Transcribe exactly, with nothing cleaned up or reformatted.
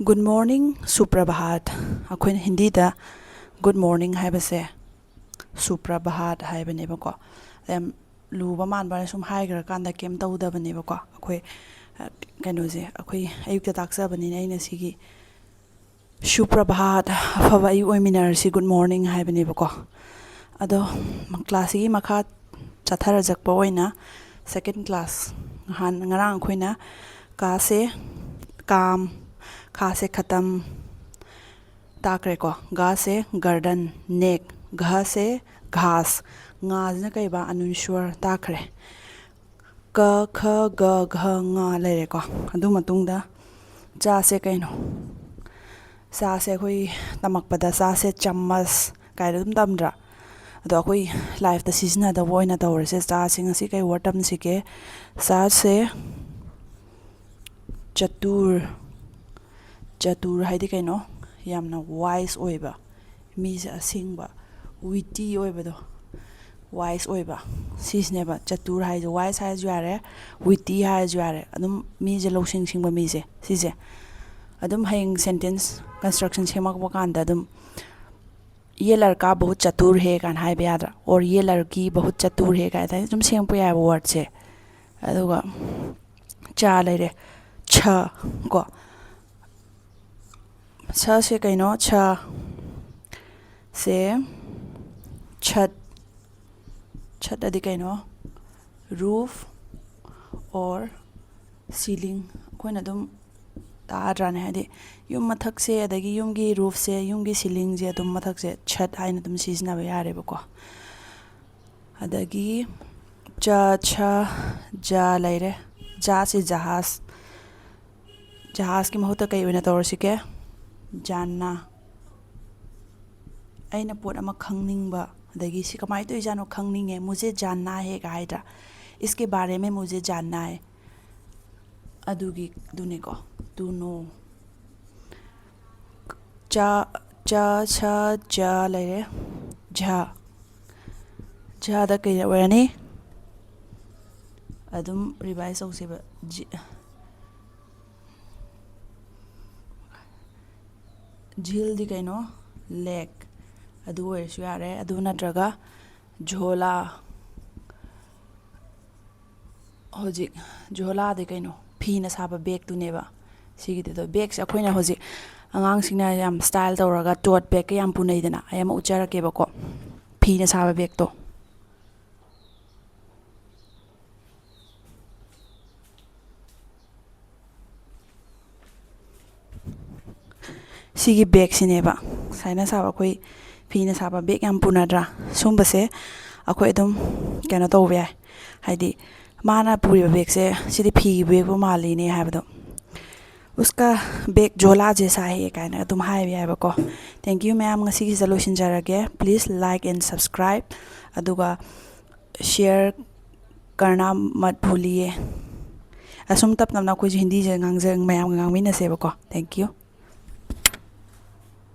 Good morning, ꯁꯨꯄ꯭ꯔꯚꯥꯠ꯫ ꯑꯩꯈꯣꯏꯅ ꯍꯤꯟꯗꯤꯗ good morning ꯍꯥꯏꯕꯁꯦ ꯁꯨꯄ꯭ꯔꯚꯥꯠ ꯍꯥꯏꯕꯅꯦꯕꯀꯣ꯫ ꯌꯥꯝ ꯂꯨꯕ ꯃꯥꯟꯕ ꯁꯨꯝ ꯍꯥꯏꯈ꯭ꯔꯀꯥꯟꯗ ꯀꯩꯝ ꯇꯧꯗꯕꯅꯦꯕꯀꯣ꯫ ꯑꯩꯈꯣꯏ, ꯑ, ꯀꯩꯅꯣꯁꯦ, ꯑꯩꯈꯣꯏ ꯑꯌꯨꯛꯇ ꯇꯥꯛꯆꯕꯅꯤꯅ ꯑꯩꯅ ꯁꯤꯒꯤ ꯁꯨꯄ꯭ꯔꯚꯥꯠ, ꯑꯐꯕ ꯑꯌꯨꯛ ꯑꯣꯏꯃꯤꯟꯅꯔꯁꯤ, good morning ꯍꯥꯏꯕꯅꯦꯕꯀꯣ꯫ ꯑꯗꯣ ꯀ꯭ꯂꯥꯁꯁꯤꯒꯤ ꯃꯈꯥ ꯆꯠꯊꯔꯖꯛꯄ ꯑꯣꯏꯅ second class, ꯅꯍꯥꯟ, ꯉꯔꯥꯡ ꯑꯩꯈꯣꯏꯅ ꯀꯥ ꯁꯦ ꯀꯥꯝ, ꯈꯥ ꯁꯦ ꯈꯇꯝ ꯇꯥꯛꯈ꯭ꯔꯦꯀꯣ꯫ ꯒꯥ ꯁꯦ ꯒꯔꯗꯟ, neck, ꯘ ꯁꯦ ꯘꯥꯁ, ꯉꯥꯁꯤꯅ ꯀꯩꯕ, ꯑꯅꯨꯁ꯭ꯋꯔ ꯇꯥꯛꯈ꯭ꯔꯦ꯫ ꯀ, ꯈ, ꯒ, ꯘ, ꯉ ꯂꯩꯔꯦꯀꯣ꯫ ꯑꯗꯨ ꯃꯇꯨꯡꯗ ꯆꯥꯁꯦ ꯀꯩꯅꯣ? ꯆꯥꯁꯦ ꯑꯩꯈꯣꯏ ꯇꯝꯃꯛꯄꯗ ꯆꯥꯁꯦ ꯆꯃꯁ ꯀꯥꯏꯅ ꯑꯗꯨꯝ ꯇꯝꯗ꯭ꯔꯥ? ꯑꯗꯣ ꯑꯩꯈꯣꯏ ꯂꯥꯏꯐꯇ ꯁꯤꯖꯤꯟꯅꯗꯕ ꯑꯣꯏꯅ ꯇꯧꯔꯁꯦ꯫ ꯆꯥꯁꯦ ꯉꯁꯤ ꯀꯩ ꯋꯥꯔꯗ ꯇꯝꯁꯤꯒꯦ? ꯆꯥꯁꯦ ꯆꯇꯨꯔ꯫ ꯆꯇꯨꯔ ꯍꯥꯏꯗꯤ ꯀꯩꯅꯣ? ꯌꯥꯝꯅ ꯋꯥꯏꯁ ꯑꯣꯏꯕ, ꯃꯤꯁꯦ ꯑꯁꯤꯡꯕ, ꯋꯤꯇꯤ ꯑꯣꯏꯕꯗꯣ, ꯋꯥꯏꯁ ꯑꯣꯏꯕ, ꯁꯤꯁꯤꯅꯦꯕ ꯆꯇꯨꯔ ꯍꯥꯏꯁꯦ꯫ ꯋꯥꯏꯁ ꯍꯥꯏꯔꯁꯨ ꯌꯥꯔꯦ, ꯋꯤꯇꯤ ꯍꯥꯏꯔꯁꯨ ꯌꯥꯔꯦ, ꯑꯗꯨꯝ ꯃꯤꯁꯦ ꯂꯧꯁꯤꯡ ꯁꯤꯡꯕ ꯃꯤꯁꯦ, ꯁꯤꯁꯦ꯫ ꯑꯗꯨꯝ ꯍꯌꯦꯡ ꯁꯦꯟꯇꯦꯟꯁ ꯀꯟꯁꯇ꯭ꯔꯛꯁꯟ ꯁꯦꯝꯃꯛꯄ ꯀꯥꯟꯗ ꯑꯗꯨꯝ "ये लड़का बहुत चतुर है" ꯀꯥꯏꯅ ꯍꯥꯏꯕ ꯌꯥꯗ꯭ꯔꯥ? "और ये लड़की बहुत चतुर है" ꯀꯥꯏꯅ ꯑꯗꯨꯝ ꯁꯦꯝꯃꯛꯄ ꯌꯥꯏꯕ ꯋꯥꯔꯗꯁꯦ꯫ ꯑꯗꯨꯒ ꯆꯥ ꯂꯩꯔꯦ, ꯁ ꯀꯣ꯫ ꯁꯁꯦ ꯀꯩꯅꯣ? ꯁ ꯁꯦ ꯁꯠ, ꯁꯠ ꯑꯗꯤ ꯀꯩꯅꯣ? Roof or ceiling꯫ ꯑꯩꯈꯣꯏꯅ ꯑꯗꯨꯝ ꯇꯥꯗ꯭ꯔꯥꯅꯦ? ꯍꯥꯏꯗꯤ ꯌꯨꯝ ꯃꯊꯛꯁꯦ, ꯑꯗꯒꯤ ꯌꯨꯝꯒꯤ ꯔꯨꯐꯁꯦ, ꯌꯨꯝꯒꯤ ꯁꯤꯂꯤꯡꯁꯦ ꯑꯗꯨꯝ ꯃꯊꯛꯁꯦ ꯁꯠ ꯍꯥꯏꯅ ꯑꯗꯨꯝ ꯁꯤꯖꯤꯟꯅꯕ ꯌꯥꯔꯦꯕꯀꯣ꯫ ꯑꯗꯒꯤ ꯆ, ꯁ, ꯖ ꯂꯩꯔꯦ꯫ ꯖꯥꯁꯦ ꯖꯍꯥꯖ꯫ ꯖꯍꯥꯖꯀꯤ ꯃꯍꯨꯠꯇ ꯀꯩ ꯑꯣꯏꯅ ꯇꯧꯔꯁꯤꯒꯦ? ꯖꯥꯟꯅꯥ꯫ ꯑꯩꯅ ꯄꯣꯠ ꯑꯃ ꯈꯪꯅꯤꯡꯕ, ꯑꯗꯒꯤ ꯁꯤ ꯀꯃꯥꯏꯅ ꯇꯧꯔꯤꯖꯥꯠꯅꯣ ꯈꯪꯅꯤꯡꯉꯦ, "ꯃꯨꯖꯦ ꯖꯥꯟꯅꯥ ꯍꯦ" ꯀ ꯍꯥꯏꯗ꯭ꯔꯥ? "ꯏꯁꯀꯦ ꯕꯥꯔꯦ ꯃꯦ ꯃꯨꯖꯦ ꯖꯥꯟꯅꯥ ꯍꯦ"꯫ ꯑꯗꯨꯒꯤꯗꯨꯅꯤꯀꯣ, to know꯫ ꯆ, ꯆ, ꯁ, ꯖ ꯂꯩꯔꯦ꯫ ꯖ, ꯖꯗ ꯀꯩ ꯑꯣꯏꯔꯅꯤ? ꯑꯗꯨꯝ ꯔꯤꯚꯥꯏꯁ ꯇꯧꯁꯦꯕ꯫ ꯖꯤ-, ꯖꯤꯜꯗꯤ ꯀꯩꯅꯣ? ꯂꯦꯛ꯫ ꯑꯗꯨ ꯑꯣꯏꯔꯁꯨ ꯌꯥꯔꯦ, ꯑꯗꯨ ꯅꯠꯇ꯭ꯔꯒ ꯖꯣꯂꯥ꯫ ꯍꯧꯖꯤꯛ ꯖꯣꯂꯥꯗꯤ ꯀꯩꯅꯣ? ꯐꯤꯅ ꯁꯥꯕ ꯕꯦꯛꯇꯨꯅꯦꯕ꯫ ꯁꯤꯒꯤꯗꯨꯗꯣ, ꯕꯦꯛꯁꯦ ꯑꯩꯈꯣꯏꯅ ꯍꯧꯖꯤꯛ ꯑꯉꯥꯡꯁꯤꯡꯅ ꯌꯥꯝ ꯁ꯭ꯇꯥꯏꯜ ꯇꯧꯔꯒ ꯇꯣꯠ ꯕꯦꯛꯀ ꯌꯥꯝ ꯄꯨꯅꯩꯗꯅ, ꯑꯩ ꯑꯃ ꯎꯠꯆꯔꯛꯀꯦꯕꯀꯣ, ꯐꯤꯅ ꯁꯥꯕ ꯕꯦꯛꯇꯣ꯫ ꯁꯤꯒꯤ ꯕꯦꯛꯁꯤꯅꯦꯕ ꯁꯨꯃꯥꯏꯅ ꯁꯥꯕ, ꯑꯩꯈꯣꯏ ꯐꯤꯅ ꯁꯥꯕ ꯕꯦꯛ ꯌꯥꯝ ꯄꯨꯅꯗ꯭ꯔꯥ? ꯁꯨꯝꯕꯁꯦ ꯑꯩꯈꯣꯏ ꯑꯗꯨꯝ ꯀꯩꯅꯣ ꯇꯧꯕ ꯌꯥꯏ, ꯍꯥꯏꯗꯤ ꯃꯥꯅ ꯄꯨꯔꯤꯕ ꯕꯦꯛꯁꯦ ꯁꯤꯗꯤ ꯐꯤꯒꯤ ꯕꯦꯛꯄꯨ ꯃꯥꯜꯂꯤꯅꯦ ꯍꯥꯏꯕꯗꯣ, "ꯎꯁꯀꯥ ꯕꯦꯛ ꯖꯣꯂꯥ ꯖꯦꯁꯥ ꯍꯦ" ꯀꯥꯏꯅ ꯑꯗꯨꯝ ꯍꯥꯏꯕ ꯌꯥꯏꯕꯀꯣ꯫ Thank you ꯃꯌꯥꯝ, ꯉꯁꯤꯒꯤꯁꯤꯗ ꯂꯣꯏꯁꯤꯟꯖꯔꯒꯦ꯫ Please like and subscribe, ꯑꯗꯨꯒ share ꯀꯔꯅꯥ ꯃꯠ ꯚꯨꯂꯤꯌꯦ꯫ ꯑꯁꯨꯝ ꯇꯞ ꯇꯞꯅ ꯑꯩꯈꯣꯏꯁꯨ ꯍꯤꯟꯗꯤꯁꯦ ꯉꯥꯡꯖ-, ꯃꯌꯥꯝꯒ ꯉꯥꯡꯃꯤꯟꯅꯁꯦꯕꯀꯣ꯫ Thank you꯫